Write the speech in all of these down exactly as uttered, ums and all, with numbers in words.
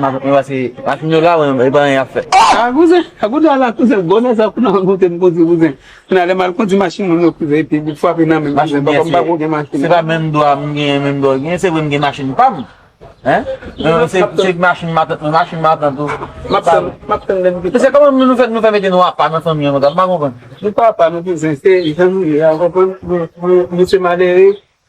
machin matant mwen, paske machin yo la, mwen, e pa anyen y ap fè. A kouzen, a kouzen, ala kouzen, gwo nèg sa pou nan kote m kondwi kouzen. Nan lè m al kondwi machin moun yo kouzen, epi li frape nan men m kouzen, papa m pa ko gen machin. Se pa menm dwa m genyen, menm dwa w genyen, se vre m gen machin pa m. Hein? Se machin matant, machin matant ou. M ap tann, m ap tann lè m vin. Se kòman nou fè, nou fè mete nou apa nan fanmi an konsa, m pa konprann. Nou pa apa, nou kouzen, se jan nou ye a, w konprann? Nou, nou, nou se malere.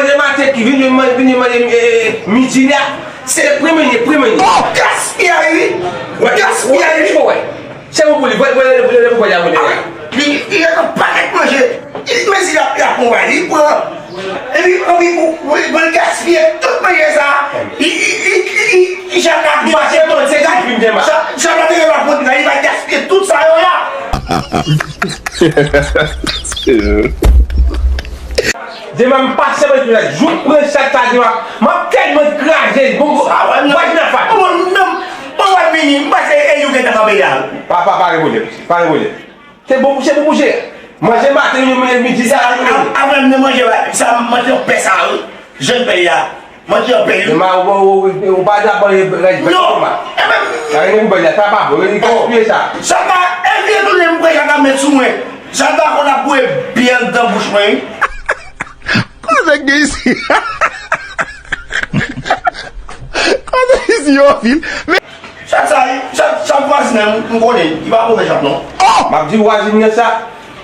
manje maten ki vin, vin manje, vin manje, e, e, midi la. Se premye, premye. Oh, gaspiyay, wi. Wè, gaspiyay, wi. Wè, wè. Se pou li, vòlè, vòlè, vòlè, vòlè, vòlè. Ah wi. Li, li gen yon pakèt manje. Li, men si l ap, l ap konprann, li pran. Epi, epi, pou, pou, pou l gaspiye tout manje sa. Li, li, li, li, li, li jan nan pase, se jan, jan nan te gen la pwodui la, li va gaspiye tout sa yo la. Demen m pase mwen tou la, jouk pran chat sa demen, m ap tèlman kraze l, bon, bon, vajina fat. Mwen menm, mwen wè vini, m panse e yo gentan kanpe la. Pa, pa, pa gen pwoblèm, pa gen pwoblèm. Se bon, se pou bouje. Manje maten, yo, midi, sa, yo. Avè m nan manje, sa, manje pè sa, wi. Jèn pè ya. Manje an pè, wi. Ou pa dakò, e, rèj pè. Non. Sa gen pou bèl la, sa pa bon, li gaspiye sa. Sa pa, e vye tounen m pran, sa ka met sou mwen. Sa pa konn ap bwè byen anndan bouch mwen, wi. Kote nèg gen isi? Kote isi yo fil? Men chat sa, chat, chat vwazin nan, m konnen, li pa move chat non. Oh! M ap di vwazin nan sa,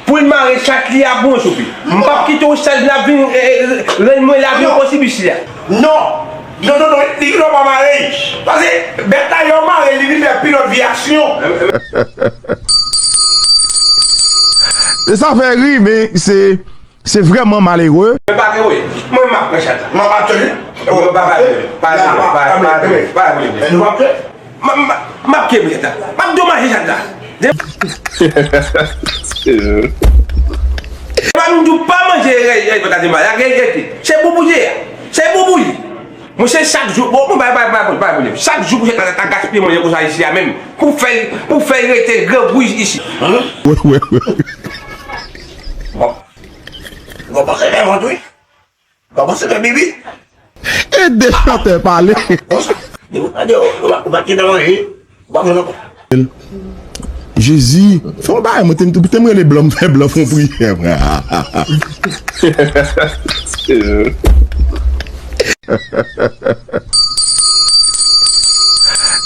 pou l mare chat li a bon, Choupi. M p ap kite yon chat vin ap vin, e, e, rann mwen lavi ankò si bich li a. Non. Non, non, non, li gen dwa pa mare. Paske bèt la, yo mare, li vin fè pilòt vye aksyon. E sa fè ri, men se Se vrèman malere. Men pa gen woye. Mwen, m ap pran chat la. M ap atè li. Mwen pa pale. Pa pale. Pa pale. Pa pale. M ap kenbe chat la. M ap domaje chat la. Mwen m di w pa manje rèy, rèy pataje mal. Rete. Se boubou ye a. Se boubou li. Monchè, chak jou, bon, bon, bay, bay, bay, bay, bay, bay, chak jou pou chak ta, ta gaspiye manje konsa isi a menm. Pou fè, pou fè rete grangou isi. Wi, wi, wi. Bon. Bon, panse fè vant, wi. Bon, panse fè bibi. Ede chantè pale. Bon, sa. Depi w tande, ou, ou, ou pa kite manje. Ou pa konn ankò. Jezi, fè yon bagay, mwen te, te m rele blan, m fè blan fè yon priyè, frè.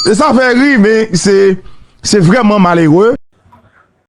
E sa fè ri, men se, se vrèman malere.